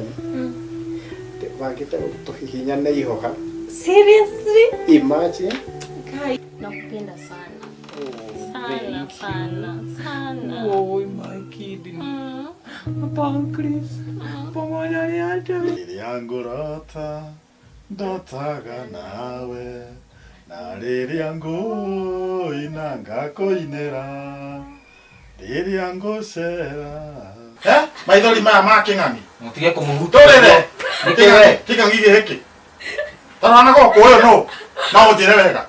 Ngai bangĩte gũtũhihinya nĩ ihoha. Seriously? Imagine. Kai. Nakupenda sana. Sana sana sana. Oh, my kidney. Pancreas. Pamoja hata. Rĩrĩa ngũrota ndotaga nawe na rĩrĩa ngũina ngakũinĩra rĩrĩa ngũcera. Eh, maithori maya ma kĩng'ang'i. Mũtige kũmũhutia. Tũrĩre. Nĩkĩ we? Kĩng'ang'i gĩkĩ. Tarora na gũkũ ũyũ nũ? No ũnjĩre wega.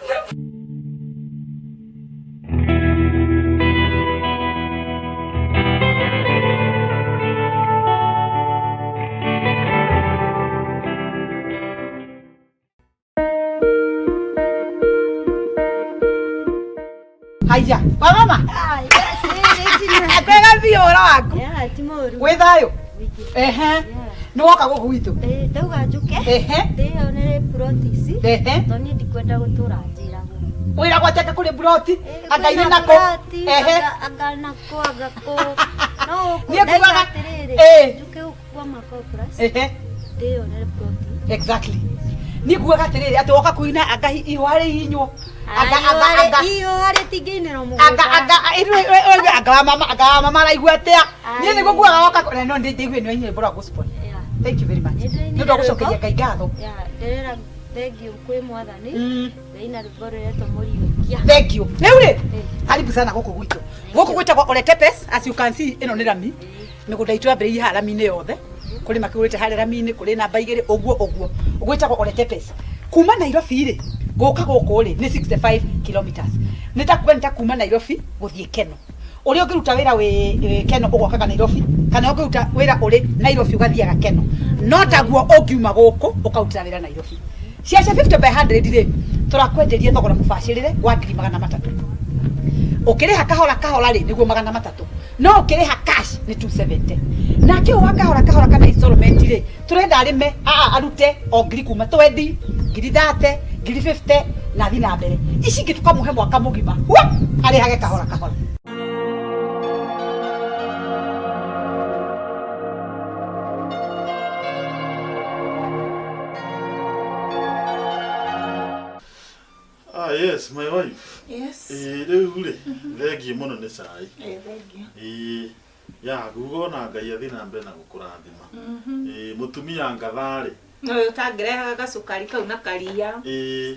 Haya, kwa mama. Kwega biũ ũhoro waku. Ti mũru. Wĩ thayũ? Ehe. Nĩ woka gũkũ gwitũ? Ndauga njuke. Ehe. Ndĩyonere plot ici. Ehe. Tondũ niĩ ndikwenda gũtũra njĩragwo. Wĩragwo atĩ anga kũrĩ mburoti, anga irĩ Kwĩna nakũ. ploti, Ehe. anga nakũ anga kũ. No gũkũ Niĩ ndauga ngugaga- atĩrĩrĩ. Ĩ. Njuke gũkũ kwa Makoplas. Ehe. Ndĩyonere ploti. Exactly. Niĩ ngugaga atĩrĩrĩ atĩ woka kũina anga ihũa rĩhihinywo. Anga anga anga Ihũa rĩtingĩinĩrwo mũgũnda. anga anga ĩrĩ anga wa mama anga wa mama araigua atĩa? Niĩ nĩguo ngugaga woka na no ndĩigue nĩ wainire rwĩmbo rwa gospel. Yeah. Thank you very much. Nĩ ndĩrainire Nĩ ũndũ wa gũcokeria rwĩmbo. Ngai ngatho. Yeah, ndĩrera thengiũ kwĩ mwathani. Mm. Ndaina rwĩmbo rũretwo mũriũkia. Thank you. Rĩu rĩ, karibu sana gũkũ gwitũ. Gũkũ gwĩtagwo Ole Tepes, as you can see ĩno nĩ rami. Mĩgũnda itũ yambĩrĩirie haha rami-inĩ yothe. Kũrĩ makĩgũrĩte harĩa rami-inĩ, kũrĩ namba igĩrĩ, ũguo ũguo. Gwĩtagwo Ole Tepes. Kuma Nairobi rĩ, gũka gũkũ rĩ, nĩ 65 kilometers. Nĩ ta kuga nĩ ta kuma Nairobi gũthiĩ Keno. Ũrĩa ũngĩruta wĩra wĩ Keno ũgokaga Nairobi, kana ũngĩruta wĩra ũrĩ Nairobi ũgathiaga Keno. No taguo ũngiuma gũkũ ũkarutĩra wĩra Nairobi. Cia cia 50 by 100 rĩ, tũrakwenderia thogora mũbacĩrĩre wa 300,000. Ũkĩrĩha kahora kahora rĩ, nĩguo 300. No ũkĩrĩha cash nĩ 270. Nake ũyũ wa kahora kahora kana installment rĩ, tũrenda arĩme, aa arute o ngiri kuma 20, ngiri 30, ngiri 50 na thiĩ na mbere. Ici ingĩ tũkamũhe mwaka mũgima. Hua! Arĩhage kahora kahora. Ah, yes, my wife. Yes. Ĩĩ rĩu rĩ, thengiũ mũno nĩ cai. Ĩ thengiũ. Ĩĩ ya nguga ona Ngai athiĩ na mbere na gũkũrathima. Ĩĩ mũtumia ngatha rĩ. No ũyũ ũtangĩrehaga gacukari kau na karia. Ĩĩ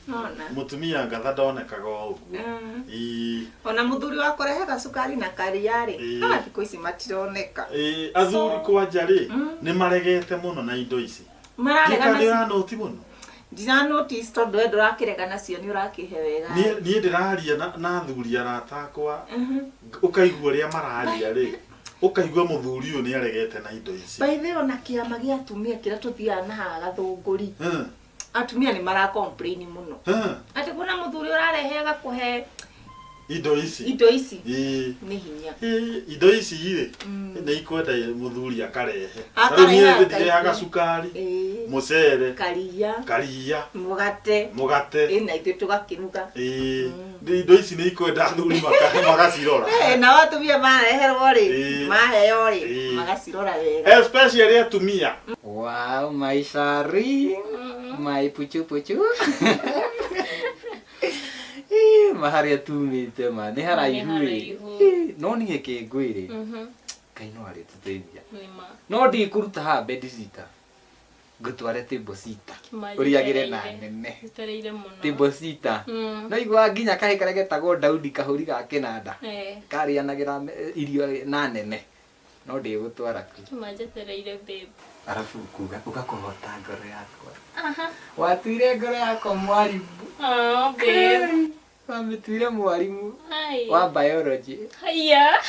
Nona. mũtumia ngatha ndonekaga o ũguo. Ĩĩ Ona mũthuri wa kũrehe gacukari na karia rĩ, Ĩĩ. ah, thikũ ici matironeka. Ĩĩ athuri kwanja rĩ, nĩ maregete mũno na indo ici. Mararega Ndika nacio. ndĩranoti mũno. Ndira notice tondũ we ndũrakĩrega nacio nĩ ũrakĩhe wega. Niĩ ndĩraria na athuri arata akwa ũkaigua ũrĩa mararia rĩ, ũkaigua mũthuri ũyũ nĩ aregete na indo ici. By the way, ona kĩama gĩa atumia kĩrĩa tũthiaga na haha Gathũngũri, Hmm. atumia nĩ mara complain mũno. Hmm. Atĩ kuona mũthuri ũrarehe agakũhe Indo ici. indo ici Ĩĩ. nĩ hinya. Ĩĩ, indo ici rĩ nĩ ikwenda mũthuri akarehe. Akarehe Tarĩu niĩ ndirehaga akaigua. cukari, Ĩĩ. mũcere, Karia, karia, mũgate, mũgate. ĩ na ithuĩ tũgakĩruga. Ĩĩ, indo ici nĩ ikwenda athuri magacirora. Eh, nao atumia mareherwo rĩ, Ĩĩ. maheo rĩ, Ĩĩ. magacirora wega. Especially atumia. Wow, my sari, my puchu puchu. Ĩ, ma harĩa tumĩte ma nĩ haraihu ĩ. haraihu. Ĩ, no niĩ kĩngwĩrĩ Mhm. Ngai no arĩtũteithia Nĩ ma. no ndikũruta haha bedsitter ngũtware table sita ũrĩagĩre na nene Njetereire mũno. table sita Mm. no igua nginya kahĩ karĩa getagwo Daudi kahũri ga kĩnanda Eh, karĩanagĩra irio na nene no ndĩgũtwara ku kĩma njetereire babe. arabu kuga ũgakũhota ngoro yakwa Aha. watuire ngoro yakwa mwarimũ Oh, babe. wamĩtuire mwarimũ Hi. wa biology Hiya.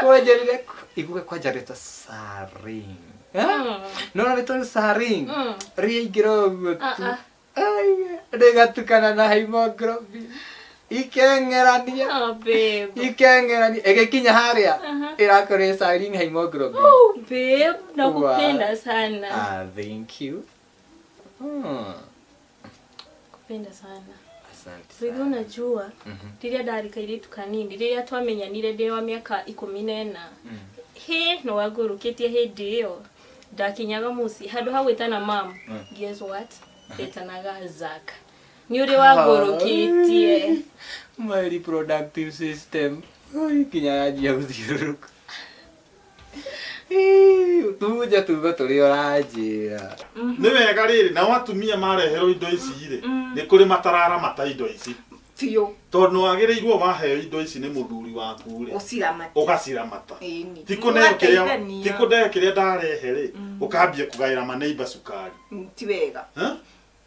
kwanjĩrire iguga kwanja rĩtwa saring Mm. no na rĩtwa saring Mm. rĩaingĩra ũguo Ah, tu ah. Ai, rĩgatukana na hemoglobin ikeng'erania Oh, babe. ikeng'erania ĩgĩkinya harĩa Aha. ĩrakorwo ĩ saring hemoglobin Oh, babe, nakupenda sana. Ah, thank you. Kupenda sana. Asante Rĩu sana. unajua rĩrĩa ndarĩ kairĩtu kanini rĩrĩa twamenyanire ndĩ wa mĩaka 14 hĩ no wangũrũkĩtie hĩndĩ ĩyo Ndakinyaga muciĩ handũ ha gwĩtana mam. Guess what? Ndetanaga Zack. Nĩ ũrĩ wangũrũkĩtie. My reproductive system. Oi, kinya yanjia gũthiũrũrũka. Tuja tuga tũrĩa ũranjĩra. Nĩ wega rĩrĩ nao atumia mareherwo indo ici rĩ nĩ kũrĩ matararamata indo ici Biũ. tondũ wagĩrĩirwo waheo indo ici nĩ mũthuri waku rĩ Ũciramate. ũgaciramata. Ĩni. Ti kũneo kĩrĩa Mũgateithania. ti kũneo kĩrĩa ndarehe rĩ ũkambia kũgaĩra maneiba cukari. Ti wega. Eh?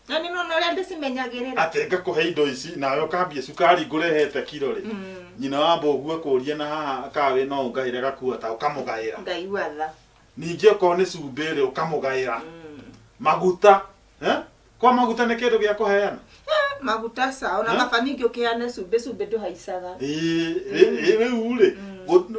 Na nĩ nona ũrĩa ndĩcimenyagĩrĩra. Atĩ ngakũhe indo ici nawe ũkambia cukari ngũrehete kiro rĩ nyina wa mbogu akũrie na haha kawe no ũngaĩre gakua ta ũkamũgaĩra. Ngaigua tha. Ningĩ okorwo nĩ cumbĩ rĩ ũkamũgaĩra. Maguta eh? Kwa maguta nĩ kĩndũ gĩa kũheana. Maguta ca ona Eh? kaba ningĩ ũkĩheane cumbĩ cumbĩ ndũhaicaga. Ĩĩ rĩu rĩ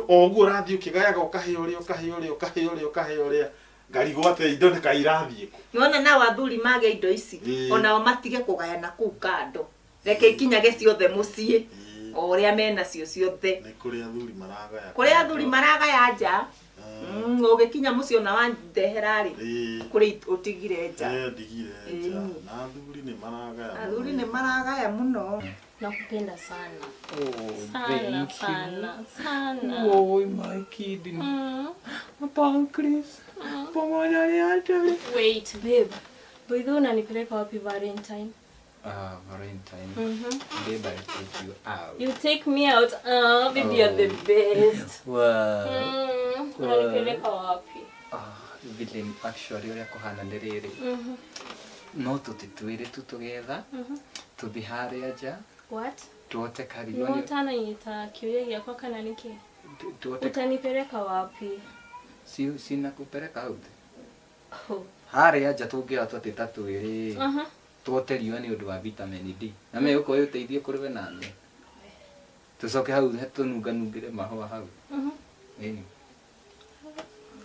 o ũguo ũrathiĩ ũkĩgayaga ũkahe ũrĩa ũkahe ũrĩa ũkahe ũrĩa ũkahe ũrĩa ngarigwo atĩ indo nĩ kaĩ irathiĩ kũ. Nĩwona nao athuri mage indo ici Ĩĩ. onao matige kũgayana kũu kando. Reke ikinyage ciothe mũciĩ o ũrĩa menacio ciothe. Nĩ kũrĩ athuri maragaya. Kũrĩ athuri maragaya nja. Ũgĩkinya mũciĩ ona wandehera rĩ Ĩĩ. kũrĩ ũtigire nja. Eh, ndigire nja. Ĩĩ. Na athuri nĩ maragaya. Athuri nĩ maragaya mũno. Nakupenda sana. Oh, Sana thank you. sana sana. Oh, my kidney. My pancreas. Pulmonary artery. Wait, babe. By the way, unanipeleka wapi Valentine? Valentine. Babe, I'll take you out. You take me out. Babe, you're the best. Wow. Unanipeleka wapi? Vile actually ũrĩa kũhana nĩ rĩrĩ no tũtitwĩre tu tũgetha tũthiĩ harĩa nja What? tuote kariũa No nĩ- utananyita kiuria gĩakwa kana nĩkĩ? tuote Utanipeleka wapi? si sinakupeleka out Oh. harĩa nja tũngĩoya twatĩ ta twĩrĩ tuote riũa nĩ ũndũ wa vitamin D na me ũkorwo ũteithie kũrĩ we naniĩ tũcoke hau tũnunganungĩre mahũa hau. Ĩni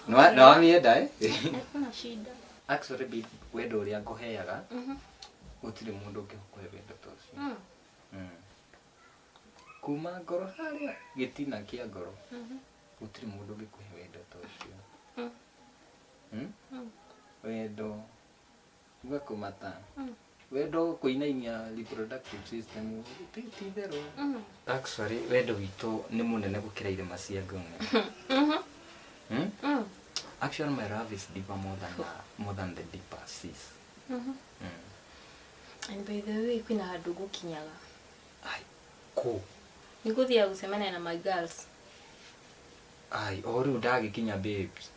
no wamĩenda eh? Hakuna shida. Actually babe, wendo ũrĩa ngũheaga gũtirĩ mũndũ ũngĩkũhe wendo ta ũcio. Kuma ngoro harĩa gĩtina kĩa ngoro gũtirĩ mũndũ ũngĩkũhe wendo ta ũcio. Wendo ũgakũmata wendo kũinainia reproductive system ti itherũ. Actually wendo witũ nĩ mũnene gũkĩra irĩma cia Ngong. Actually my love is deeper more than the deeper seas. And by the way, kwĩna handũ ngũkinyaga. Ai, kũ? Nĩngũthiaga gũcemania na my girls. Ai, o rĩu ndagĩkinya babes.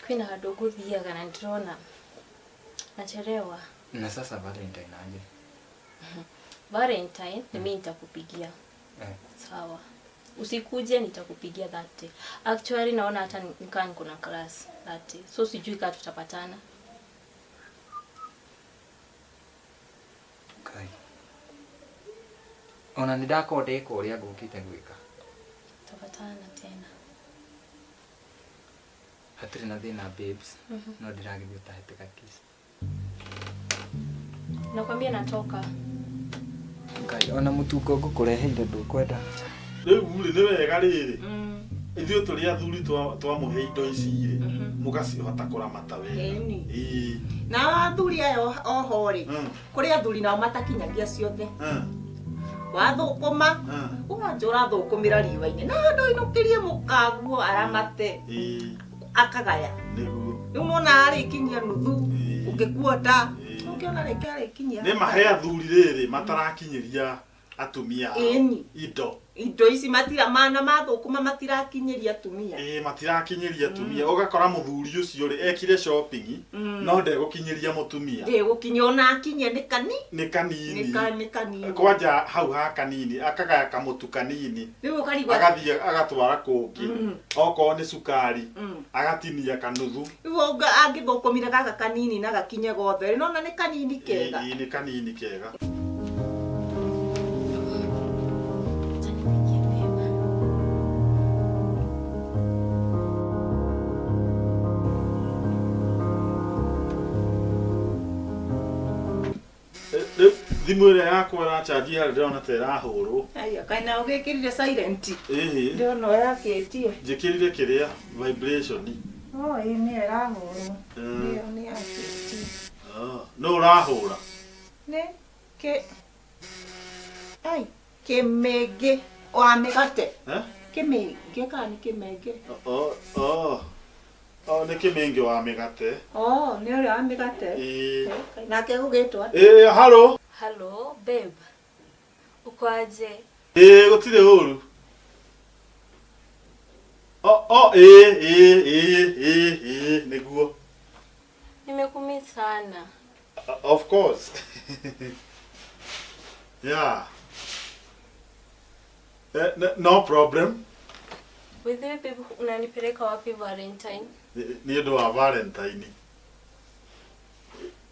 Kwĩna handũ ngũthiaga na ndĩrona nachelewa. Na sasa Valentine aje? Valentine ni mimi nitakupigia. Sawa. Usikuje nitakupigia that day. Actually naona hata nikaa niko na class that day. So sijui kama tutapatana. Kai. Ona nĩ ndakorwo ndeka ũrĩa ngũkĩte gwĩka. Tutapatana tena. Hatirĩ na thĩna babes. No ndĩragĩthiĩ ũtahete ka kiss. Nakwambia natoka. Ngai, ona mũtungo ngũkũreheire ndũkwenda. Rĩu rĩ nĩ wega rĩrĩ ithuĩ tũrĩ athuri twamũhe indo ici rĩ mũgacihota kũramata wega. Ĩni. Ĩĩ. Nao athuri aya oho rĩ kũrĩ athuri nao matakinyagia ciothe. Wathũkũma ũranja ũrathũkũmĩra riũa-inĩ na handũ ainũkĩrie mũkaguo aramate Ĩĩ. akagaya. Nĩguo. Rĩu nona arĩkinyia nuthu ũngĩkuota ũngĩona rĩngĩ arĩkinyia. Nĩ mahe athuri rĩrĩ matarakinyĩria atumia ao Ĩni. indo. Indo ici matira mana mathũkũma matirakinyĩria atumia. Ĩĩ matirakinyĩria atumia ũgakora mũthuri ũcio rĩ ekire shopping no ndegũkinyĩria mũtumia. Ndegũkinyia ona akinye nĩ kani Nĩ kanini. nĩ kanini. Kwanja hau ha kanini akagaya kamũtu kanini Rĩu ũkarigwo agathiĩ agatwara kũngĩ okorwo nĩ cukari agatinia kanuthu. Rĩu angĩthũkũmire gaka kanini na gakinye gothe nona nĩ kanini kega. Ĩĩ nĩ kanini kega. Rĩu thimũ ĩrĩa yakwa ĩrachanji harĩa ndĩrona ta ĩrahũrwo. Aya kaĩ na ũgĩkĩrire silent. Ĩhĩ. Ndĩrona ũrakĩtie. Njĩkĩrire kĩrĩa vibration. Oh, ĩĩ nĩyo ĩrahũrwo. Ĩyo nĩ ya 15. Oh, nũ ũrahũra? Nĩ kĩ ai kĩmĩngĩ wa mĩgate. Eh? Kĩmĩngĩ kana nĩ kĩmenge? Oh, oh. Oh, nĩ kĩmĩngĩ wa mĩgate. Oh, nĩ ũrĩa wa mĩgate. Ĩĩ. Nake gũgĩtwo atĩa? Ĩĩ, halo. Hello, babe. Uko aje? Ĩĩ, gũtirĩ ũru. Oh, oh, ĩĩ, ĩĩ, ĩĩ, ĩĩ, ĩĩ, nĩguo. Nimekumiss sana. Of course. Yeah. No problem. With you babe, unanipeleka wapi Valentine? Nĩ ũndũ wa Valentine.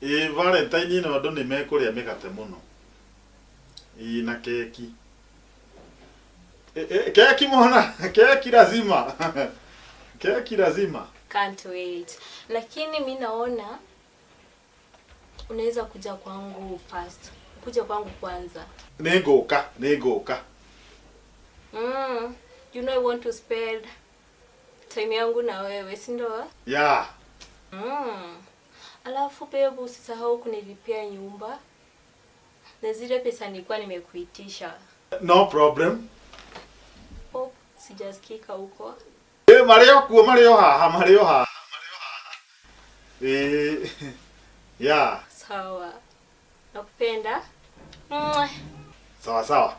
Ĩĩ, Valentine ĩno andũ nĩ mekũrĩa mĩgate mũno. Ĩĩ, na keki. Keki mwana, keki lazima. Keki lazima. Can't wait. Lakini mi naona unaweza kuja kwangu first. Kuja kwangu kwanza. Nĩ ngũka. You know I want to spend time yangu na wewe, si ndio? Yeah. Alafu babe, usisahau kunilipia nyumba. Na zile pesa nilikuwa nimekuitisha. No problem. Hope sijasikika huko. Marĩ o kuo, marĩ o haha, marĩ o haha. Yeah. Sawa. Nakupenda. Sawa sawa.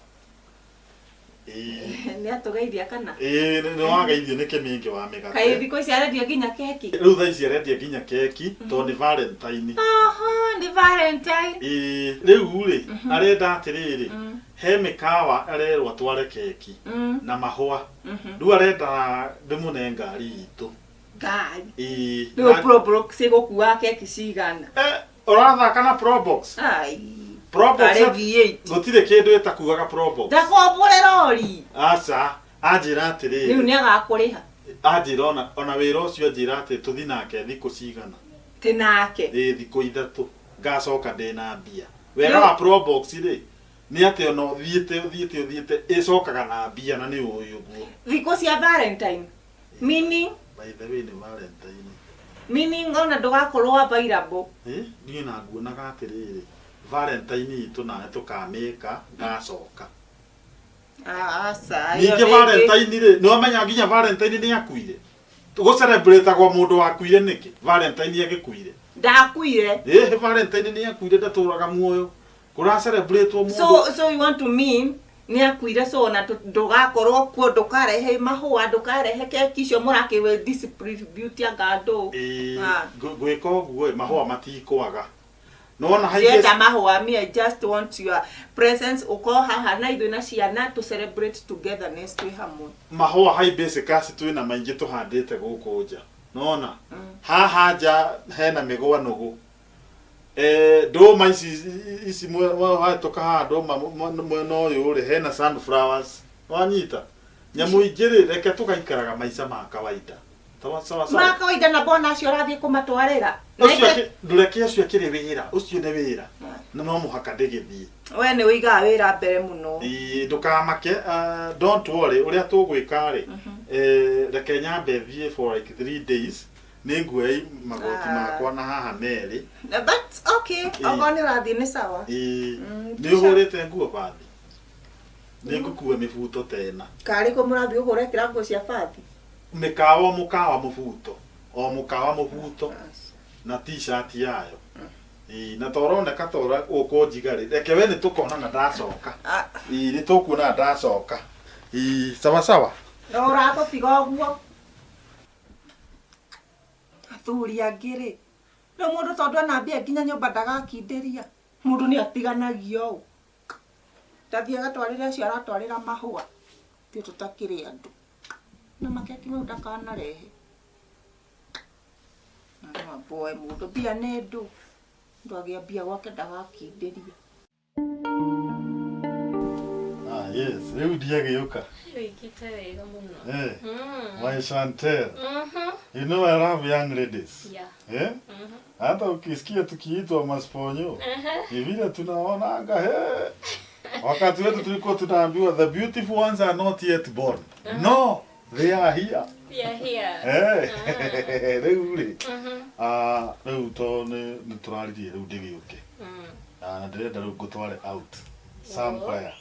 Nĩ atũgeithia kana? Ĩĩ, nĩ wageithio nĩ kĩmĩngĩ wa mĩgate. Kaĩ thikũ ici arendia nginya keki? Rĩu thaa ici arendia nginya keki tondũ nĩ Valentine. Oho, nĩ Valentine. Ĩĩ, rĩu rĩ, arenda atĩrĩrĩ, he mĩkawa arerwo atware keki na mahũa. Rĩu arenda ndĩmũne ngari itũ. Ngari? Ĩĩ. Rĩu Probox ĩgũkua keki cigana? Ũrathaka na Probox? Ai. Probox Tarĩ V8. Gũtirĩ kĩndũ ĩtakuaga Probox. Ndakombore rori. Aca, anjĩra atĩrĩrĩ. Rĩu nĩ agakũrĩha. Anjĩra ona wĩra ũcio anjĩra atĩ tũthi nake thikũ cigana. Tĩ nake? Ĩĩ, thikũ ithatũ. Ngacoka ndĩna mbia. Wega wa Probox rĩ, nĩ atĩ ona ũthiĩte, ũthiĩte, ũthiĩte, ĩcokaga na mbia na nĩ ũĩ ũguo. Thikũ cia Valentine. Meaning? By the way, nĩ Valentine. Meaning ona ndũgakorwo available. Niĩ na nguonaga atĩrĩrĩ, Valentine itũ nawe tũkamĩka, ngacoka. Aca, Ningĩ Valentine rĩ, nĩ wamenya nginya Valentine nĩ akuire. Gũcerebratagwo mũndũ wakuire nĩkĩ? Valentine agĩkuire. Ndakuire. Ĩĩ, Valentine nĩ akuire, ndatũraga muoyo. Kũracerebratwo mũndũ. So you want to mean nĩ akuire, so ona ndũgakorwo kuo, ndũkarehe mahũa, ndũkarehe keki icio mũrakĩwe distribute anga andũ. Ĩĩ, ngwĩka ũguo ĩ, mahũa matikwaga. Nona Ndienda mahũa, me I just want your presence, ũkorwo haha na ithuĩ na ciana to celebrate togetherness twĩ hamwe. Mahũa hibiscus twĩna maingĩ tũhandĩte gũkũ nja. Nona? Haha nja hena mĩgwa nũgũ. Ndũma ici wahĩtũka haha ndũma mwena ũyũ rĩ, hena sunflowers. Wanyita? Nyamũ ingĩ rĩ, reke tũgaikaraga maica ma kawaida. Sawa sawa sawa. Ma kawaida na mbona acio ũrathiĩ kũmatwarĩra? Ũcio ndũreke acio akĩrĩ wĩra, ũcio nĩ wĩra. Na no mũhaka ndĩgĩthiĩ. We nĩ ũigaga wĩra mbere mũno. Ĩĩ, ndũkamake, don't worry, ũrĩa tũgwĩka rĩ, reke nyambe thiĩ for like 3 days. Nĩ nguoya magoti makwa na haha merĩ. But okay, okorwo nĩ ũrathiĩ nĩ sawa. Ĩĩ, nĩ ũhũrĩte nguo bathi? Nĩ ngũkua mĩbuto tena. Karĩ kũ mũrathiĩ kũhũra nguo cia bathi? Mĩkawa mũkawa mũbuto. O mũkawa mũbuto na t-shirt yayo. Ĩĩ, na toroneka tora ũkũnjiga rĩ. Reke we nĩ tũkonana ndacoka. Ĩĩ, nĩ tũkuonana ndacoka. Ĩĩ, sawa sawa. No ũratũtiga ũguo. Athuri angĩ rĩ, rĩu mũndũ tondũ ena mbia nginya nyũmba ndagakindĩria. Mũndũ nĩ atiganagio ũũ. Ndathiĩ agatwarĩra acio aratwarĩra mahũa. Ithuĩ tũtakĩrĩ andũ. Na makeki mau ndakanarehe. Na no amboe mũndũ, mbia nĩ ndũ. Mũndũ agĩa mbia gwake ndagakindĩria. Ah, yes, rĩu ndiagĩũka. Wĩkĩte wega mũno. My Chantel. You know I love young ladies. Yeah. Hata ukisikia tukiitwa masponyo, ni vile tunaonanga, Wakati wetu tulikuwa tunaambiwa the beautiful ones are not yet born. No, They are here. We are here. Eh, rĩu rĩ, Mhm. ah, rĩu to nĩ tũraririe rĩu ndĩgĩũke. Mm. Ah, na ndĩrenda rĩu ngũtware out somewhere.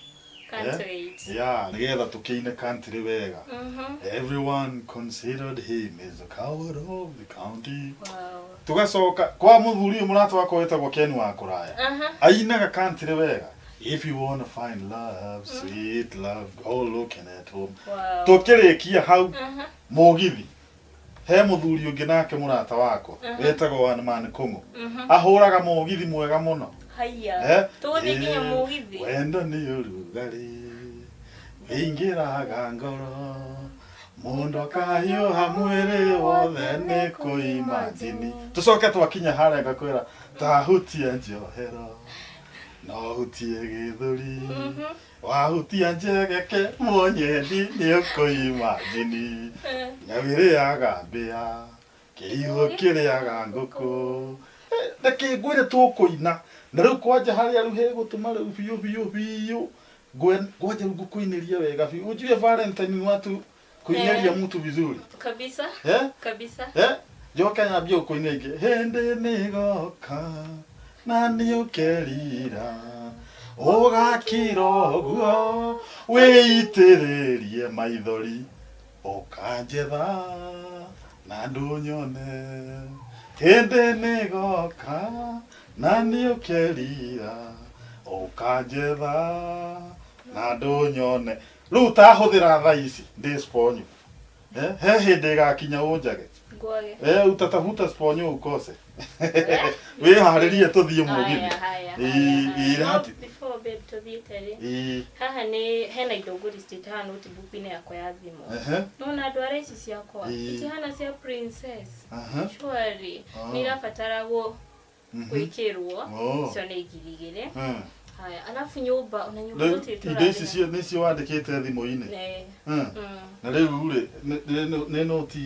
Can't Eh? wait. Yeah, nĩgetha tũkĩine country wega. Mhm. Everyone considered him as a coward of the county. Wow. Tugacoka kwa mũthuri ũyũ mũrata wakwa wĩtagwo Ken wa kũraya. Aha. Ainaga country wega. If you wanna find love, sweet love, go looking at home. Wow. Tũkĩrĩkia hau Aha. mũgithi he mũthuri ũngĩ nake mũrata wakwa wĩtagwo Wanman Kũng'ũ. Mhm. Ahũraga mũgithi mwega mũno. Haya. Eh? Tũgũthiĩ nginya Eh, mũgithi. Wendo nĩ ũrugarĩ wĩingĩraga ngoro mũndũ akahiũha mwĩrĩ wothe nĩ kũimajini. Tũcoke twakinya harĩa ngakwĩra tahutia njohero no hutie gĩthũri wahutia njegeke mũnyendi nĩ ũkũimajini. Nyau ĩrĩaga mbĩa kĩihũ kĩrĩaga ngũkũ. Reke ngwĩre tũkũina na rĩu kwanja harĩa rĩu hegũtũma rĩu biũ biũ biũ ngwanja rĩu ngũkũinĩria wega biũ ujue Valentine watu kuinĩria Eh. mtu vizuri Kabisa. eh Kabisa. eh njoke nyambie gũkũina ĩngĩ hĩndĩ nĩgoka na nĩũkerira ũgakira ũguo wĩitĩrĩrie maithori ũkanjetha na ndũnyone hĩndĩ nĩgoka na nĩũkerira ũkanjetha na ndũnyone rĩu tahũthĩra thaa ici ndĩ sponyo. Eh, he hĩndĩ ĩgakinya ũnjage. Ngwage. Eh, utatafuta sponyo ukose. Wĩharĩrie tũthiĩ mũgithi. Haya, haya, Ĩ- haya, haya. ĩ, No, hati- before babe tũthiĩte rĩ. Ĩ, Haha nĩ hena indo ngũricitĩte haha notebook-inĩ yakwa ya thimũ. ehe, Nona ndwara ici ciakwa. Ĩ. Itihana cia princess. aha, Surely Ah. nĩ irabatara mhm. gwĩkĩrwo. Oh. Icio nĩ 2,000. Hmm. Haya, alafu nyũmba ona nyũmba Rĩu tũtirĩ indo ici tũrathira. nĩcio wandĩkĩte thimũ-inĩ. Nĩ. Hmm. Mm. Na rĩu rĩ, nĩ noti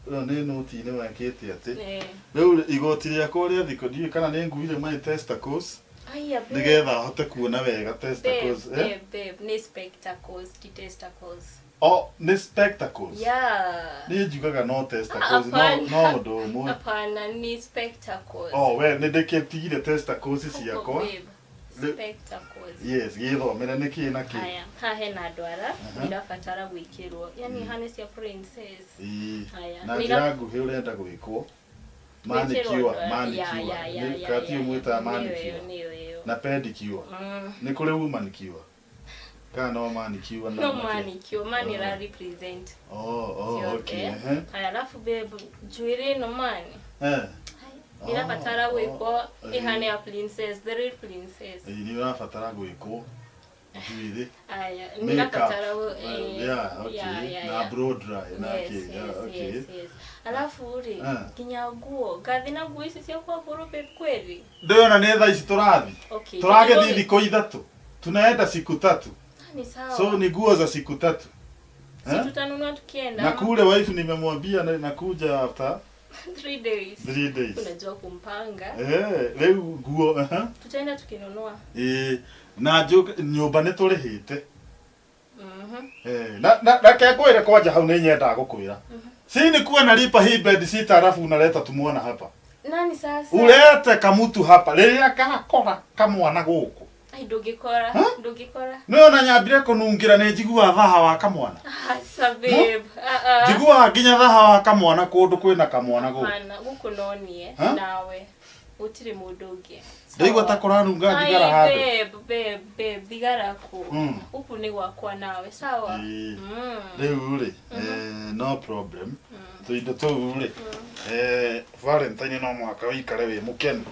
nĩ noti-inĩ wekĩte atĩ. Nĩ. Rĩu rĩ, igoti rĩakwa rĩa thikũ ndiũĩ kana nĩ nguire my testicles Aya, babe. nĩgetha hote kuona wega Babe, testicles. Eh? babe, babe, nĩ spectacles, ti testicles. Oh, nĩ spectacles. Yeah. Niĩ njugaga no testicles, no Hapana. no ũndũ ũmwe. Hapana, ni spectacles. Oh, we nĩ ndĩkĩtigire testicles Huko, ciakwa. babe. Rĩ- Spectacles. Yes, gĩthomere nĩ kĩ na kĩ. Haya, haha hena ndwara irabatara gwĩkĩrwo. Yani hana cia princess. Ĩĩ. Haya. Na Nĩ njĩra nguhĩ ũrenda gwĩkwo. gwĩkĩrwo Manicure, ndwara. manicure. Ya, ya, ya, Nĩ ya, kati ya, ũmwĩtaga ya. Nĩyo manicure. ĩyo, nĩyo ĩyo. Na pedicure. Mm. Nĩ kũrĩ womanicure. Kana no manicure na No na kĩ? manicure, mani Oh. ira represent. Oh, oh, ciothe. okay. Ehe. Haya, alafu babe, njuĩrĩ ĩno mani. Eh. Irabatara Oh, gwĩkwo oh, ĩhane ya princess, the real princess. Ĩĩ, nĩ ũrabatara gwĩkwo njuĩrĩ. Aya, Makeup. nĩrabatara Yeah, okay. Na blow dry na Yes, kĩ. Yeah, yes, okay. yes, yes. Alafu rĩ Ah. nginya nguo ngathi na nguo ici ciakwa ngũrũ babe kweli. Ndĩrona nĩ thaa ici tũrathi. Okay. Tũragĩthiĩ tũthiĩ- thikũ ithatũ. Tunaenda siku tatu. Ah, Ni sawa. So ni nguo za siku tatu. Si Eh? tutanunua tukienda. Na kule wife nimemwambia nakuja after 3 days. 3 days. Unajua kumpanga. Eh, rĩu nguo aha. Tutaenda tukinunua. Ĩĩ, na nyũmba nĩ tũrĩhĩte. Mhm. Eh, na reke ngwĩre kwanja hau nĩ nyendaga gũkwĩra. Si ni kuwa nalipa hii bed sita alafu unaleta tumuona hapa. Nani sasa? Ulete kamutu hapa rĩrĩa gakora kamwana gũkũ. Ai ndũngĩkora, Huh? ndũngĩkora. Nĩ ona nyambire kũnungĩra nĩ njiguaga thaha wa kamwana. Asa babe. Ah ah. Njiguaga nginya thaha wa kamwana kũndũ kwĩna kamwana gũkũ. Hapana, gũkũ no niĩ Huh? nawe. Gũtirĩ mũndũ ũngĩ. Ndaigua ta kũranunga thigara handũ. Ai, babe, babe, babe, thigara kũ? Mm. Gũkũ nĩ gwakwa nawe, sawa? Ĩĩ. Mm. Rĩu rĩ, no problem. Tũindo tũu rĩ, Valentine no mũhaka ũikare wĩ mũkenu.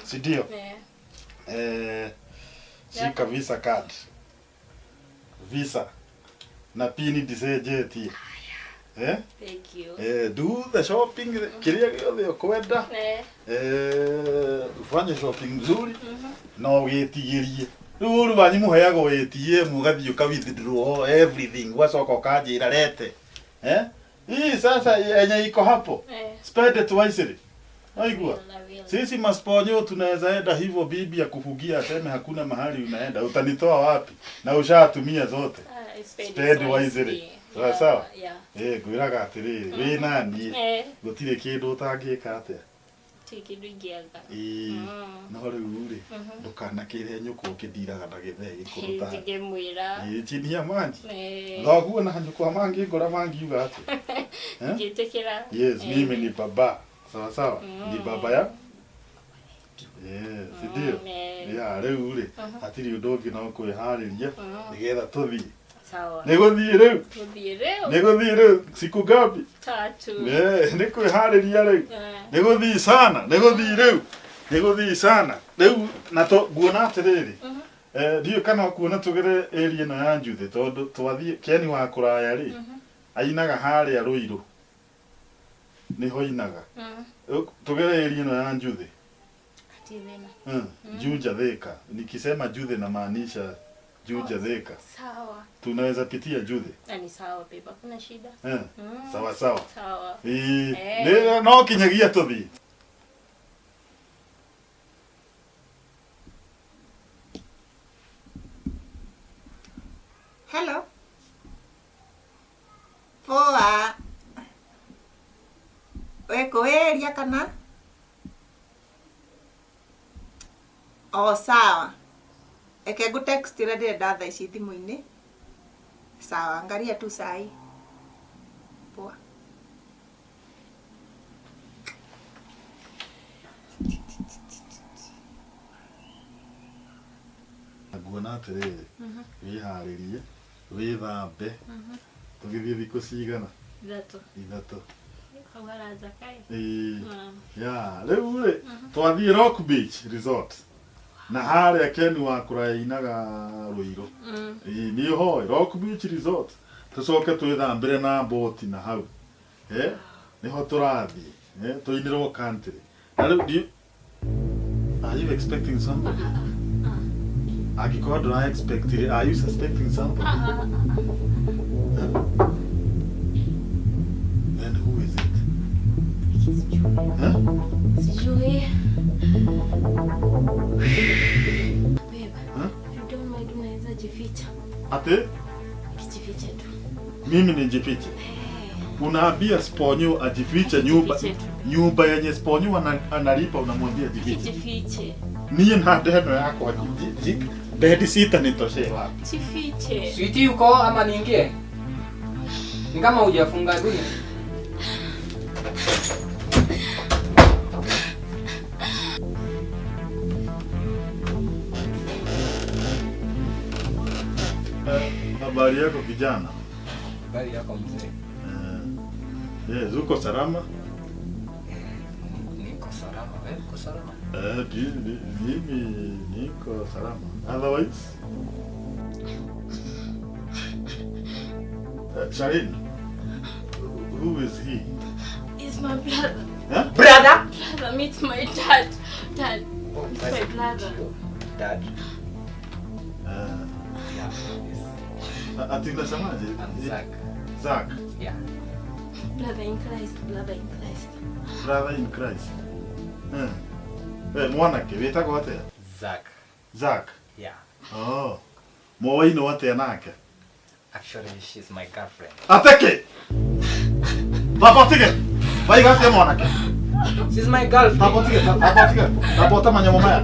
Si ndio? Eh. Shika Visa card. Visa. Na pini ndicenjetie. Eh? Thank you. Do the shopping kĩrĩa gĩothe ũkwenda. Eh. Ufanye shopping nzuri na ũgĩtigĩrie. Rĩu ũru wanyu mũheagwo ATM ũgathiĩ ũka withdraw everything ũgacoka ũkanjĩra rete. Eh? Hii sasa yenye iko hapo. Eh. Spend it wisely. Naigua? Will, I will. Sisi masponyo tunaweza enda hivyo, bibi akufugia aseme hakuna mahali unaenda, utanitoa wapi? Na ushatumia zote. Ah, spend Spend it wisely. wisely. Sawa sawa. Yeah. Eh, ngwĩraga atĩrĩrĩ, wĩ na niĩ Eh, gũtirĩ kĩndũ ũtangĩka atĩa. ti kĩndũ ingĩaga. Ĩĩ, Mm. no rĩu rĩ, ndũkanakĩre nyũkwa ũkĩndiraga na gĩthee gĩkũrũ ta. Ndingĩmwĩra. Ĩĩ, chini ya maji. Eh, Thoguo na nyũkwa mangĩngora mangiuga atĩa. Eh? ngĩtĩkĩra. Yes, Eh, mimi ni baba. Sawa sawa. Ni baba ya. Yes, si ndio? eh, Ya, rĩu rĩ, hatirĩ ũndũ ũngĩ no kwĩharĩria nĩgetha tũthiĩ. Sawa. Nĩ gũthiĩ rĩu. Gũthiĩ rĩu. Nĩ gũthiĩ rĩu. Siku ngapi? Tatu. Eh, nĩ kwĩharĩria rĩu. Eh, Nĩ gũthiĩ sana, nĩ gũthiĩ rĩu. Nĩ gũthiĩ sana. Rĩu na to nguona atĩrĩrĩ. Eh, ndiũĩ kana ũkuona tũgere area ĩno ya Njuthĩ tondũ twathiĩ Keni wa kũraya rĩ, ainaga harĩa Rũirũ. Nĩho ainaga. Tũgere area ĩno ya Njuthĩ. Hatirĩ thĩna. Juja Thika. Nikisema Juthĩ namaanisha Juja Thika. Sawa. Tunaweza pitia Juthĩ. Na ni sawa babe, hakuna shida. Eh, sawa sawa. Sawa. Ĩĩ, Eh. nĩ no kinyagia tũthiĩ. Hello. Poa. Wekũĩria kana? O sawa. Reke ngũ text ĩrĩa ndĩrenda thaa ici thimũ-inĩ. Sawa, angalia tu sahi. Poa. Nguona atĩrĩrĩ, wĩharĩrie, wĩthambe, tũgĩthiĩ thikũ cigana? Ithatũ. Ithatũ. Hau haranja kaĩ. Ĩĩ. Mm. Ya, rĩu rĩ, twathiĩ Rock Beach Resort. Na harĩa Ken wa kũraya ainaga Rũirũ. Ĩĩ, nĩ ũhoe Rock Beach Resort. Tũcoke twĩthambĩre na boti na hau. Eh, nĩho tũrathiĩ. Eh, tũinĩrwo country. Na rĩu are you expecting somebody? Angĩkorwo ndũra expect rĩ, are you suspecting somebody? Huh? Then who is it? Huh? Sijui. Babe, Huh? if you don't mind unaweza jificha. Ati Kijifiche tu. mimi nijifiche? Unaambia Sponyo ajifiche nyumba Ajifiche tu. nyumba yenye Sponyo analipa, unamwambia ajifiche. Kijifiche. Niĩ na ndeno yakwa bedi sita nitoshee wapi? Jifiche. Switi uko ama niingie? Ni kama hujafunga dunia. Habari yako kijana? Habari yako mzee? Yes, uko salama? Niko salama. Wewe uko salama? Eh, mimi niko salama. Otherwise? Charlene, who is he? He's my brother. Huh? Brother? Brother, meet my dad. Dad, Oh, meet my brother. Dad. Yeah. Ati unasemaje? I'm Zach. Zach, Yeah. Brother in Christ, brother in Christ. brother in Christ. Eh, mwanake wĩtagwo atĩa? Zach. Zach. Yeah. Oh. Mwowainwo atĩa nake? Actually, she's my girlfriend. Ateke! Baba ũtige! Waiga atĩa mwanake? She's my girlfriend. Baba ũtige, baba ũtige. Baba ũte manyamũ maya.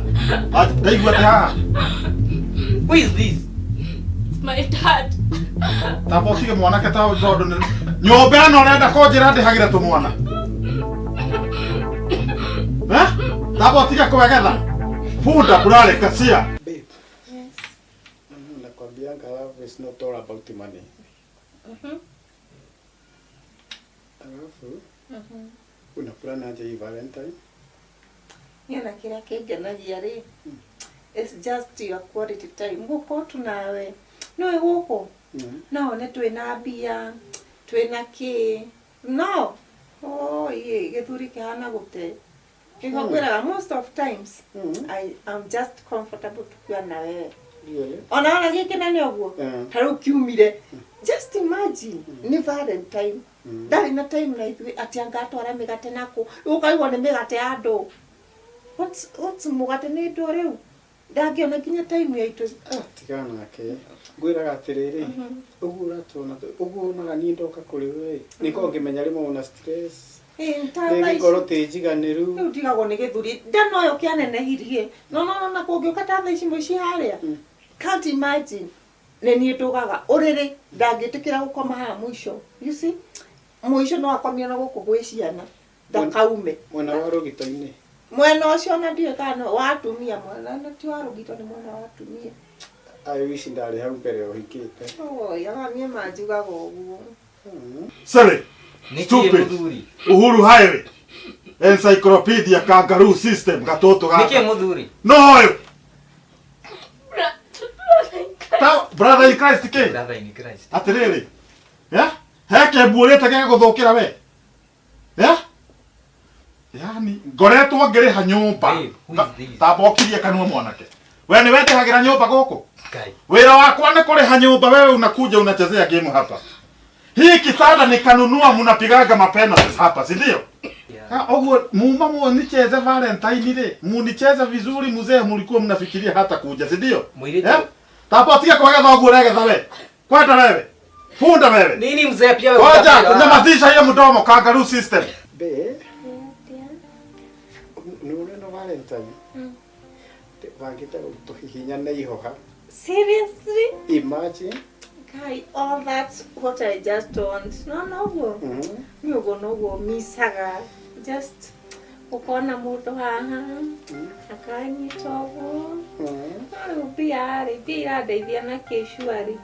Ndaigua atĩ haha. Who is this? It's my dad. Tamba ũtige mwanake ta tondũ nĩ nyũmba ĩno ũrenda kũnjĩra ndĩhagĩre tũmwana. Eh? Tamba ũtige kwegetha. Bunda burare kacia. Babe. Nakwambianga love is not all about money. Alafu una plan aje hii Valentine? Niĩ na kĩrĩa kĩngenagia rĩ, it's just your quality time. Gũkorwo tu nawe. Nĩũĩ gũkũ? No one twĩna mbia, twĩna kĩ. No. Oh, ĩ, gĩthuri kĩhana gũte. Nĩguo ngwĩraga most of times I am just comfortable tukiwa na wewe. Really? Ona ona gĩkĩ na nĩ ũguo. Ta rĩu kiumire. Just imagine, nĩ Valentine. Ndarĩ na time na ithuĩ atĩ angatwara mĩgate nakũ. Ũkaigua nĩ mĩgate ya andũ. What's mũgate nĩ ndũ rĩu? Ndangĩona nginya time ya itũ. Ah, tigana nake. Ngwĩraga atĩrĩrĩ, ũguo ũratuona, ũguo wonaga niĩ ndoka kũrĩ we, nĩkorwo ngĩmenya rĩmwe una stress, Ĩĩ, ta thaa ici. rĩngĩ ngorwo tĩ njiganĩru. Rĩu ndigagwo nĩ gĩthuri ndana ũyũ kĩanenehirie no no no na kũngĩũka ta thaa ici mũici harĩa can't imagine nĩ niĩ ndũgaga ũrĩrĩ ndangĩtĩkĩra gũkoma haha mũico, you see, mũico no akomio na gũkũ gwĩ ciana ndakaume. Mwena wa rũgito-inĩ. Mwena ũcio na ndiũĩ kana nĩ wa atumia, mwena na ti wa rũgito, nĩ mwena wa atumia. I wish ndarĩ hau mbere ũhikĩte. Oi, aga niĩ manjugaga ũguo. Sorry. Nĩkĩ Stupid. mũthuri? Uhuru Highway. Encyclopedia kangaroo system gatoto Nĩkĩ gaka. mũthuri? No ũyũ. Ta brother in Christ ke. Brother in Christ. Atĩrĩrĩ. Eh? He kĩmbuũrĩte gĩgũthũkĩra we. Eh? Yani ngoretwo ngĩrĩha nyũmba. Hey, who is this? Tambokirie kanua mwanake. We nĩ wendehagĩra nyũmba gũkũ? Ngai. Wĩra wakwa nĩ kũrĩha nyũmba, wewe unakuja unachezea game hapa. Hii kitanda nikanunua, mnapigaga mapenalties hapa, si ndio? Yeah. Ah, Oguo muma municheze Valentine rĩ, municheze vizuri mzee, mlikuwa mnafikiria hata kuja, si ndio? Mũirĩtu- Eh? Tamba tiga kwagetha ũguo ũregetha we. Kwenda wewe. Funda wewe. Nini mzee pia wewe? Ngoja, utapira? kunyamazisha hiyo mdomo kangaroo system. Be, nĩ ũrĩ no Valentine? Bangĩte gũtũhihinya na ihoha. Seriously? Imagine. Kai, all that what I just want. No, no, ũguo. Nĩ ũguo noguo micaga. Just ũkona mũndũ haha akanyita ũguo. No rĩu mbia rĩ, mbia irandeithia na kĩcuarĩ.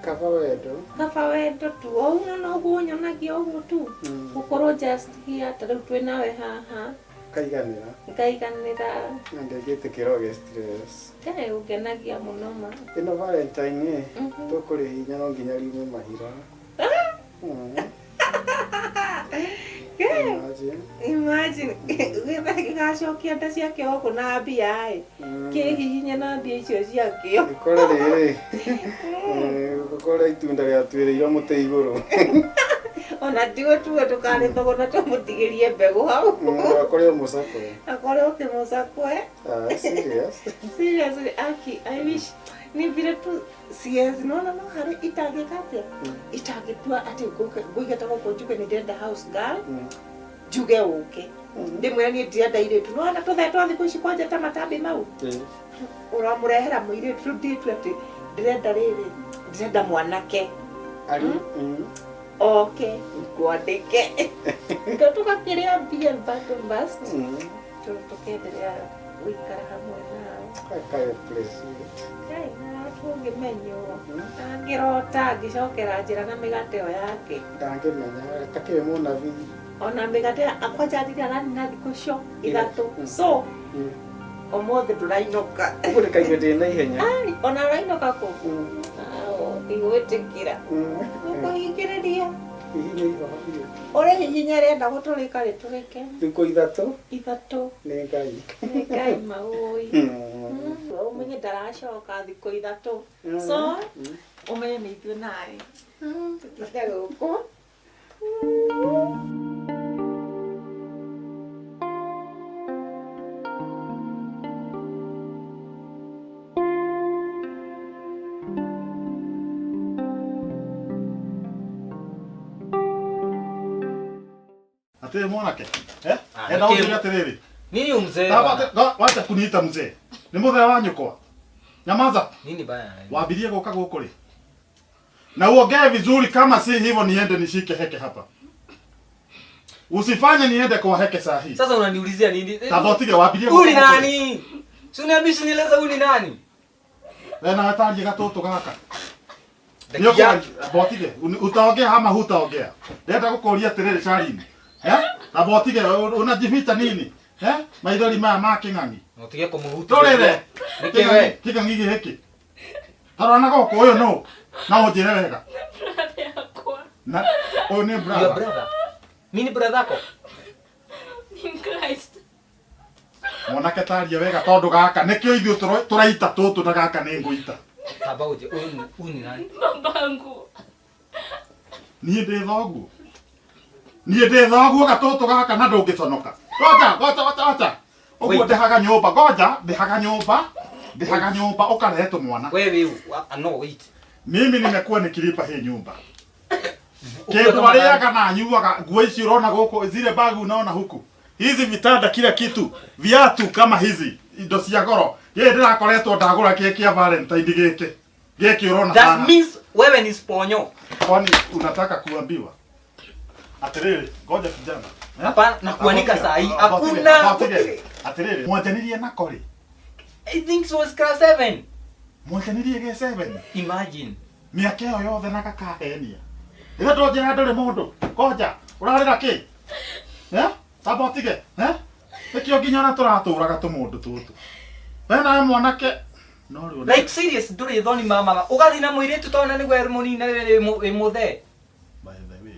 Kaba wendo. Kaba wendo tu, o ũguo noguo nyonagia ũguo tu. Gũkorwo just here, ta rĩu twĩ nawe haha, Kaiganĩra. ngaiganĩra. Na ndĩngĩtĩkĩra ũgĩe stress. Ngai ũngenagia mũno ma. Ĩno Valentine ĩ, tũkũrĩhihinya no nginya riume mahira. Imagine. Imagine, gĩgacokia nda ciake gũkũ na mbia ĩ. Kĩhihinye na mbia icio ciakĩo. Gĩkore rĩrĩ, gũkore itunda rĩatuĩrĩirwo mũtĩ igũrũ. Ona tigũtue tũkarĩthogona tũmũtigĩrie mbegũ hau. Akore ũmũcakwe. Akore ũkĩmũcakwe. Ah, serious? Seriously, Aki, I wish ni vile tu siezi naona no harĩ itangĩka atĩa itangĩtua atĩ ngũige ta gũkũ njuge nĩ ndĩrenda house girl njuge ũke ndĩmwĩre niĩ ndirenda irĩtu no ona tũthee twa thikũ ici kwanja ta matambi mau ũramũrehera mũirĩtu rĩu ndĩtue atĩ ndĩrenda rĩrĩ ndĩrenda mwanake Ari, oke ngwandĩke tũgakĩrĩa mbia back and bust tũkenderea gũikara hamwe nao. Akae place. Ngai ũngĩmenywo angĩrota angĩcokera njĩra na mĩgate ĩyo yake. Ndangĩmenya, takĩrĩ mũnabii. Ona mĩgate kwanja ndire aranina thikũ icio 3 so ũmũthĩ ndũrainũka. Ũguo ndĩkaigua ndĩ na ihenya. Ai, ona ũrainũka kũ? Ndigwĩtĩkĩra nĩkũhingĩrĩria. Hihinya ihoha biũ. Ũrĩ hihinya rĩenda gũtũrĩka rĩtũrĩke. Thikũ 3 3 nĩ Ngai. Nĩ Ngai maũĩ. Ũmenye ndaracoka thikũ 3 so ũmenye nĩ ithuĩ nawe tũtinde gũkũ. Atĩrĩ mwanake. Eh? Ah, Enda nĩkĩ- ũnjĩre atĩrĩrĩ. Nini mzee? Tamba bana? wacha kuniita mzee. Nĩ mũthee wa nyũkwa. Nyamaza. Nini baya? Waambirie gũka gũkũ rĩ? Na uongee vizuri, kama si hivyo niende nishike heke hapa. Usifanye niende kwa heke saa hii. Sasa unaniulizia nini? Tamba utige waambirie Huyu ni gũka gũkũ rĩ? nani? Si uniambie si nieleze huyu ni nani? We nawe tarie gatũtũ gaka. Dakia. Botige, utaongea ama hutaongea? Ndĩrenda gũkũria atĩrĩrĩ Charlene. Eh? Na botige unajificha nini? Eh? Maithori maya ma kĩng'ang'i. Utige kumuhutu. Tũrĩre. Nĩkĩ we? Kĩng'ang'i gĩkĩ. Tarora na gũkũ ũyũ nũ? Na ũnjĩre wega. Brother yakwa. Na ũyũ nĩ Your brother. brother. Mimi ni brother yako? In Christ. Mwanake taria wega tondũ gaka nĩkĩo ithuĩ tũraita tũtũ na gaka nĩ ngũita. Tamba uje. Huyu ni nani? Babangu. Niĩ ndĩ thoguo. Niĩ ndĩ thoguo gatũtũ gaka na ndũngĩconoka. Ngoja, ngoja, ngoja, ngoja. Ũguo Wait. ndĩhaga nyũmba, ngoja, ndĩhaga nyũmba. Ndihaga nyumba ukarehe tumwana. Wewe no wait. Mimi nimekuwa nikilipa hii nyumba. Kindu ariaga na nyuaga nguo ici urona guku zile bag unaona huku. Hizi vitanda kila kitu, viatu kama hizi indo cia goro. Yeye ndirakoretwo ndagura keki kia Valentine giki. Giki urona. That means wewe ni sponyo. Kwani unataka kuambiwa? Atiriri, ngoja kijana. Hapana, nakuanika saa hii. Hakuna. Atiriri, mwanjanirie nako ri? I think so was class 7. Mwanjanirie ge 7. Imagine. Miaka ĩyo yothe na kakahenia. Ĩrĩa ndonjera ndũrĩ mũndũ. Ngoja, ũrarĩra kĩ? Eh? Tamba ũtige, eh? Nĩkĩo nginya ona tũratũraga tũmũndũ tũtũ. We nawe mwanake no rĩu. Like serious ndũrĩ thoni mama. Ũgathiĩ na mũirĩtu tona nĩguo mũnini wĩ mũthee. By the way,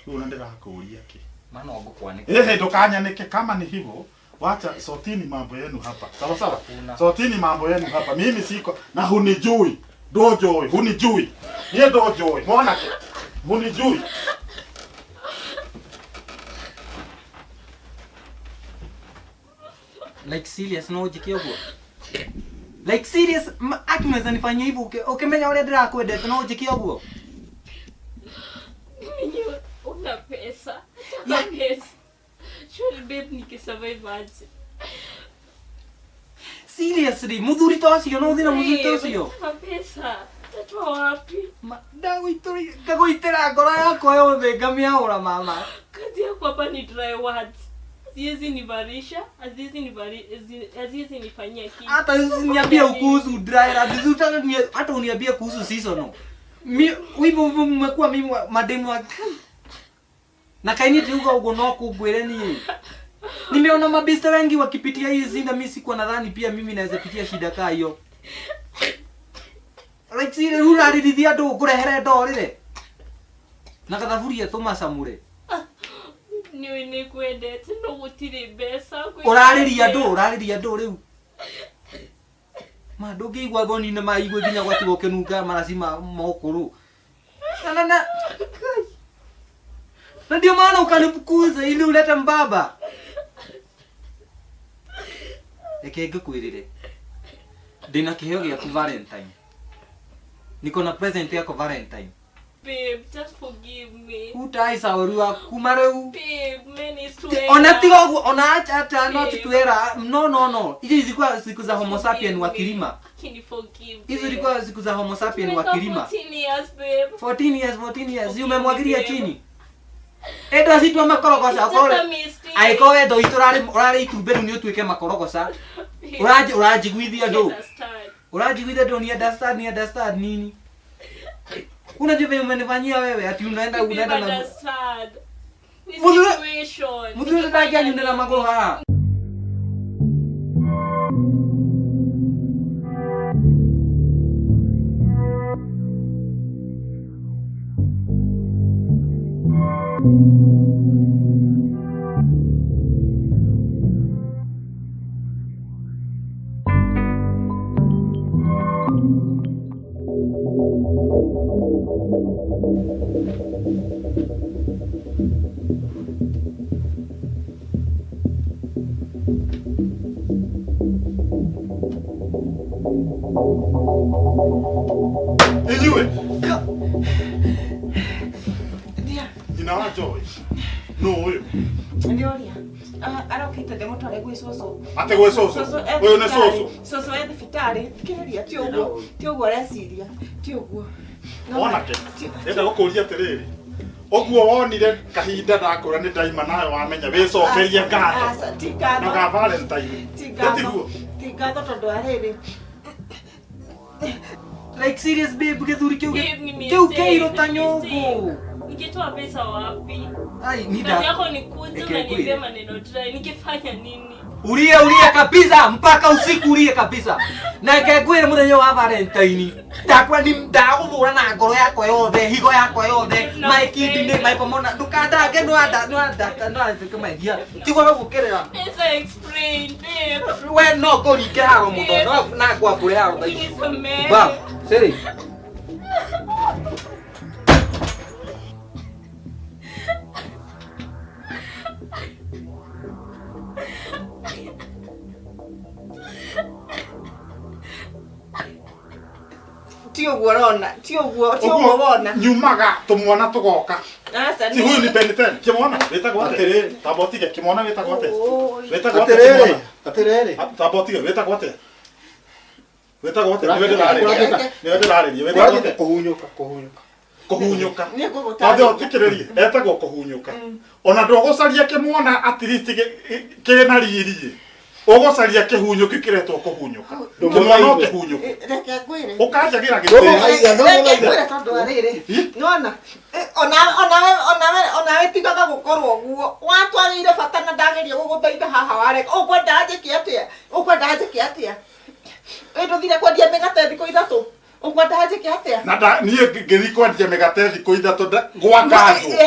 rĩu ona ndĩrakũũria kĩ? Maana ngũkwanĩka. Ehe, ndũkanyanĩke kama ni hivyo. Wacha sotini mambo yenu hapa. Sawa sawa. Sotini mambo yenu hapa. Mimi siko na hunijui. Dojoi, hunijui. Niye dojoi. Mwanake. Hunijui. Like serious no njike ũguo. Like serious aki unaweza nifanyia hivyo ukimenya ũrĩa ndĩrakwendete no njike ũguo. Mimi una pesa. Una pesa. Sure babe nikisurvive aje. Seriously, muthuri ta ũcio no ũthiĩ na muthuri ta ũcio. Pesa. Tatoa wapi? Ndagũitĩra ngoro yakwa yothe ngamĩaũra mama. Kazi yako hapa ni dry words. Haziwezi nivarisha, haziwezi nifanyia kitu. Hata usiniambie kuhusu dry words, hata uniambie kuhusu seasonal. Mimi hivyo mmekuwa mimi mademu wa na kaini tiuga ugo no kugwire ni. Nimeona mabista wengi wakipitia hii zinda, mimi sikuwa nadhani pia mimi naweza pitia shida kaa hiyo. Like sire urarithia andu ngurehere ndorire. Na kathaburia tumacamure. Niwe nikwendete no gutiri mbeca. Urariria andu riu. Ma ndungĩigua thoni na maigue nginya gwatigwo ũkĩnunga maraci ma ũkũrũ. Na na na ndio maana ukanifukuza ili ulete mbaba. Reke ngĩkwĩrĩre. Ndĩna kĩheo gĩaku Valentine. Niko na present yako Valentine. Babe, just forgive me. Utaisa kuma rĩu. Babe, many swear. Ona tiga ũguo, ona acha not tuera. No no no. Hizi zilikuwa siku za Homo sapien wa kilima. Forgive. Hizo zilikuwa siku za Homo sapien wa kilima. 14 years babe. 14 years, 14 years. Umemwagilia chini. Endo citua makorogoca okore. Aiko wendo itu urari itumbĩ rĩu nĩ ũtuĩke makorogoca. Ũranjiguithia ndũ. Ũranjiguithia ndũ ni understand ni understand nini? Unajua vile umenifanyia wewe ati unaenda na understand. Ni situation. Muthuri ndagianyunĩra magũrũ haha. Inyue. Nyina wa Joy. No ũyũ. Ndioria. Arokĩte ndĩmũtware gwĩ cũcũ. Atĩ gwĩ cũcũ? Ũyũ nĩ cũcũ? Cũcũ e thibitarĩ. Thikĩrĩria, ti ũguo. Ti ũguo ũreciria. Ti ũguo. Mwanake, ndĩrenda gũkũria atĩrĩrĩ. Ũguo wonire kahinda ndakũra nĩ ndaima nawe wamenya wĩcokerie ngatho. Ti ngatho. Na ga Valentine. Ti ngatho. Ti ngatho tondũ arĩrĩ. Like serious babe, gĩthuri kĩu kĩu kĩirũ ta nyũngũ. Ningetoa pesa wapi? Ai, nida. Kazi yako ni kuja unaniambia maneno dry. Ningefanya nini? Urie urie kabisa mpaka usiku urie kabisa. Na ngegwire muthenya wa Valentine. Ndakwa ni ndaguthura na ngoro yakwa yothe, higo yakwa yothe, my kidney, my pomona. Ndukandange no anda no anda no anda mehia. Tigwa gũkĩrĩra. Pesa explain babe. We no ngũringe haro mũno no na ngwambũre haro thaa ici. Ba, siri. Ti ũguo ũrona, ti ũguo, ti ũguo wona. Nyumaga tumwana tugoka. Aca, Si huyu ni Ben 10. Kimwana wĩtagwo atĩa? Atĩrĩrĩ. Tamba ũtige kĩmwana wĩtagwo atĩa? Oi. Wĩtagwo atĩa Atĩrĩrĩ, kĩmwana? atĩrĩrĩ. Tamba ũtige wĩtagwo atĩa? Wĩtagwo atĩa? Nĩwe ndĩrarĩria. Nĩwe ndĩrarĩria. Wĩtagwo atĩa? Kũhunyũka, kũhunyũka. Kũhunyũka. Nĩ ngũgũtarĩria. Twambe ũthikĩrĩrie etagwo kũhunyũka. Ona ndũgũcaria kĩmwana at least kĩna riri. Ũgũcaria kĩhunyũki kĩretwo kũhunyũka. Kĩmwana o kĩhunyũku. Reke ngwĩre. Ũkanjagĩra gĩtĩo. Reke ngwĩre tondũ wa rĩrĩ. Nĩwona? Onawe onawe onawe tigaga gũkorwo ũguo. Watwagĩire bata na ndageria gũgũthaitha haha warega. Ũkwenda njĩke atĩa? Ũkwenda njĩke atĩa? Ĩ ndũthire kwendia mĩgate thikũ ithatũ. Ũkwenda njĩke atĩa? Na niĩ ngĩthiĩ kwendia mĩgate thikũ ithatũ gwa kanjũ.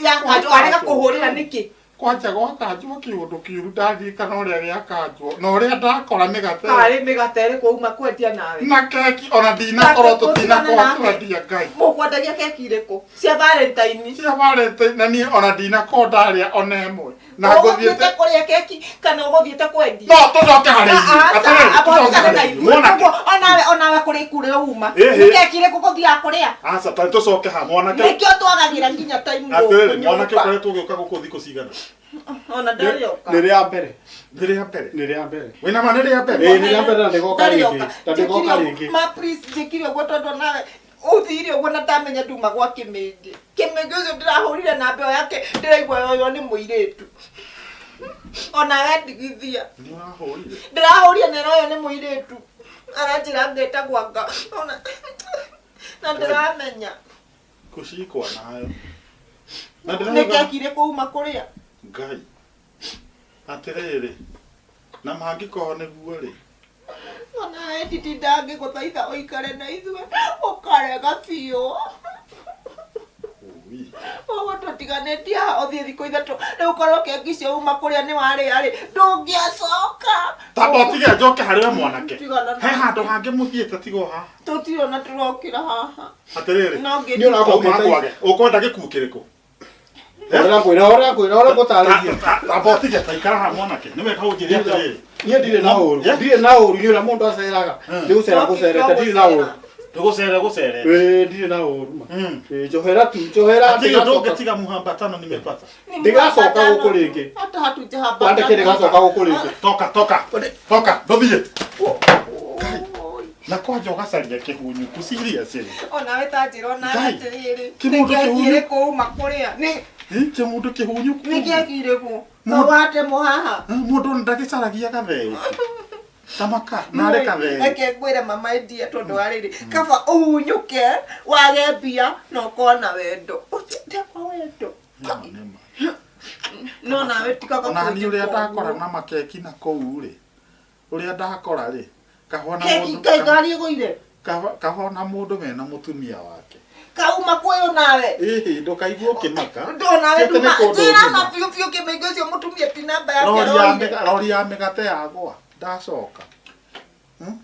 Ya kanjũ warega kũhũrĩra nĩkĩ? Kwanja gwa kanjũ kĩũndũ kĩũru ndarikana ũrĩa gĩa kanjũ na ũrĩa ndakora mĩgate Karĩ mĩgate ĩrĩkũ uma kwendia nawe? na keki ona ndinakorwo tũtinakorwo twendia Ngai. Mũkwendagia keki irĩkũ? Cia Valentine. Cia Valentine na niĩ ona ndinakorwo ndarĩa ona ĩmwe na Ũgũthiĩte ngũthiĩte kũrĩa keki kana ũgũthiĩte kwendia? no tũcoke harĩ ithuĩ atĩrĩrĩ tũcoke harĩ ithuĩ mwanake Onawe onawe kũrĩ kũrĩa uma. Ĩhĩ. Nĩ keki irĩkũ gũthiaga kũrĩa? aca ta tũcoke ha mwanake Nĩkĩo twagagĩra nginya time atĩrĩrĩ gũkũ mwanake nyũmba. ũkoretwo ũgĩũka gũkũ thikũ cigana Ona ndarĩ oka. Nĩ rĩa mbere. nĩ rĩa mbere Nĩ rĩa mbere. wĩna ma nĩ rĩa mbere Ĩĩ, nĩ rĩa mbere na ndĩgoka Ndarĩ rĩngĩ. oka. Na ndĩgoka Njĩkire rĩngĩ. Ma please njĩkire ũguo tondũ nawe ũthire ũguo na ndamenya nduma gwa kĩmĩngĩ. Kĩmĩngĩ ũcio ndĩrahũrire namba ĩyo yake ndĩraigua yoyo nĩ mũirĩtu. Onawe ndigithia. nĩ ũrahũrire Ndĩrahũrire na ĩroyo nĩ mũirĩtu. Aranjĩra ngetagwo anga. Ona na ndĩramenya. kũcikwa nayo na Nĩ ndĩrauga keki irĩkũ uma kũrĩa? Ngai atĩrĩrĩ na mangĩkorwo nĩguo rĩ Onawe nditinda ngĩgũthaitha ũikare na ithuĩ ũkarega biũ. Ui. Ũguo tũtiganĩtie haha ũthiĩ thikũ ithatũ rĩu korwo keki icio uma kũrĩa nĩ warĩa rĩ ndũngĩacoka. tamba ũtige njoke harĩ we mwanake Tigana he handũ hangĩ mũthiĩte tigo haha Tũtirĩ ona tũrokĩra haha. atĩrĩrĩ No ngĩ Nĩ ũrakwa- Kauma kwage ũkwenda gĩkuũ kĩrĩkũ Ũrĩa ngwĩra, ũrĩa ngwĩra, ũrĩa ngũtarĩria. tamba ũtige ta ikara haha mwanake nĩ wega ũnjĩre atĩrĩrĩ Niĩ ndirĩ na ũru. Yeah. Ndirĩ na ũru, nĩ ũrĩa mũndũ aceraga. Nĩ gũcera gũcerete, ndirĩ na ũru. ndũgũcere gũcere Ĩĩ, ndirĩ na ũru ma. Ĩĩ, njohera tu, njohera hatirĩ ũndũ ndĩgacoka. ũngĩtiga mũhambatano nimepata Ndigacoka gũkũ rĩngĩ. Hata hatujahambata. Wandĩke ndĩgacoka gũkũ rĩngĩ. toka toka toka ndũthiĩ na kwanja ũgacaria kĩhunyũku seriously Onawe ta njĩra onawe Ngai. atĩrĩrĩ. Kĩmũndũ Nĩ keki kĩhunyũ. ĩrĩkũ uma kũrĩa? Nĩ Ĩ, kĩmũndũ kĩhunyũku nĩ keki ĩrĩkũ? To watemwo haha. mũndũ ndagĩcaragia gatheũ tamaka narĩ katheũ Reke ngwĩre mama endia tondũ wa rĩrĩ kaba ũhunyũke wage mbia na ũkorwo na wendo. Ũcio ndakwa wendo. No nawe tigaga ona niĩ ũrĩa kũnjĩka ndakora ũguo. na makeki na kũu rĩ ũrĩa ndakora rĩ kahona Keki mũndũ kaĩ ngari ĩgũire? kahona mũndũ mena mũtumia wake Kauma kwĩyo nawe. ĩhĩ ndũkaigua ũkĩmaka Ndonawe Ti atĩ nĩ nduma kũndũ njĩra ngima. ma biũ biũ kĩmĩngĩ ũcio mũtumia ti namba yake Rori ya aroire. rori ya mĩgate yagwa ndacoka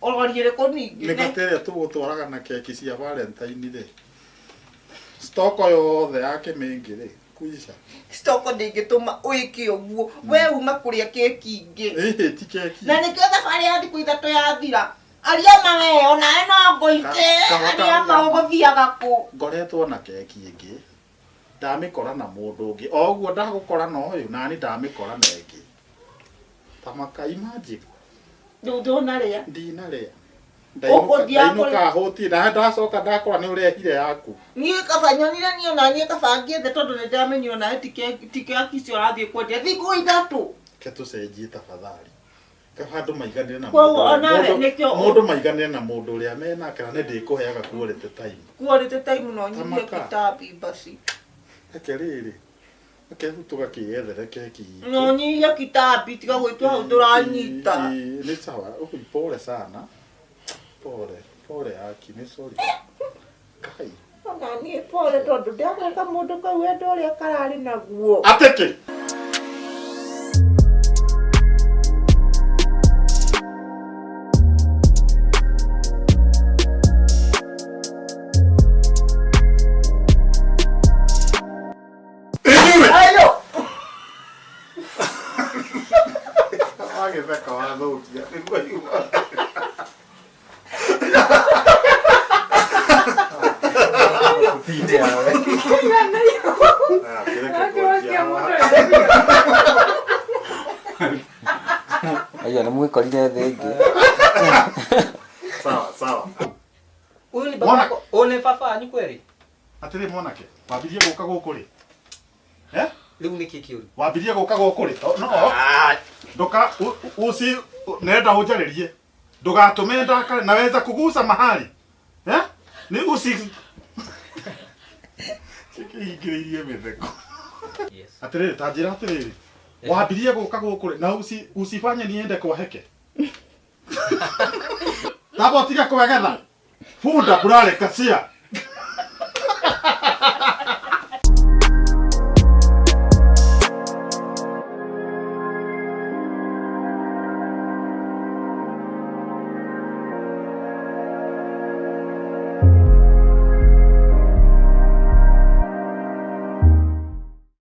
Ũrori ĩrĩkũ ningĩ? mĩgate ĩrĩa tũgũtwaraga na keki cia Valentine rĩ stoko yothe ya kĩmĩngĩ rĩ kuica Stoko ndĩngĩtũma ũĩke ũguo. We uma kũrĩa keki ingĩ. ĩhĩ ti keki Na nĩkĩo thabarĩ ya thikũ ithatũ yathira. Aria ma we onawe no ngũite. Aria ma ũgũthiaga kũ? Ngoretwo na keki ĩngĩ ndamĩkora na mũndũ ũngĩ o ũguo ndagũkora na ũyũ nani ndamĩkora na ĩngĩ tamaka imagine Rĩu ndũnarĩa. ndinarĩa Ũgũthiaga kũrĩ- ndainũka hũti na ndacoka ndakora nĩ ũrehire yaku Niĩ kaba nyonire niĩ ona niĩ kaba ngĩethe tondũ nĩ ndamenyire onawe ti keki icio ũrathiĩ kwendia thikũ ithatũ. ke tũcenjie tafadhali kaba andũ maiganĩre na Koguo mũndũ ũrĩa- onawe nĩkĩo- mũndũ maiganĩre na mũndũ ũrĩa menake na nĩ ndĩkũheaga quality time Quality time no nyihie Tamaka. kitabi basi. reke rĩrĩ reke rĩu tũgakĩyethere keki itũ. No nyihie kitabi tiga gwĩtua hau ndũranyita. Ĩ, nĩ sawa Ui, pole sana pole pole aki nĩ sorry kai Ona niĩ pole tondũ ndageka mũndũ kau wendo ũrĩa kararĩ naguo. atĩkĩ Inyuĩ Ayo. wagĩtheka wathũkia nĩguo yuma Ndamwĩkorire thĩ ĩngĩ. Sawa sawa. Huyu ni Mwana- baba yako, huyu ni baba wanyu kweli? Atĩrĩ mwanake, wambirie gũka gũkũ rĩ? Eh? Rĩu nĩkĩ kĩũru? Wambirie gũka gũkũ rĩ? No. Nduka usi nenda ũnjarĩrie. Ndũgatũme ndakare naweza kugusa mahali. Eh? Ni usi Kĩhingĩrĩirie mĩtheko. Yes. Atĩrĩrĩ, ta njĩra atĩrĩrĩ. Wambirie gũka gũkũ rĩ na usi usifanye niende kwa heke. Tamba ũtige kwegetha. Bunda burare kacia.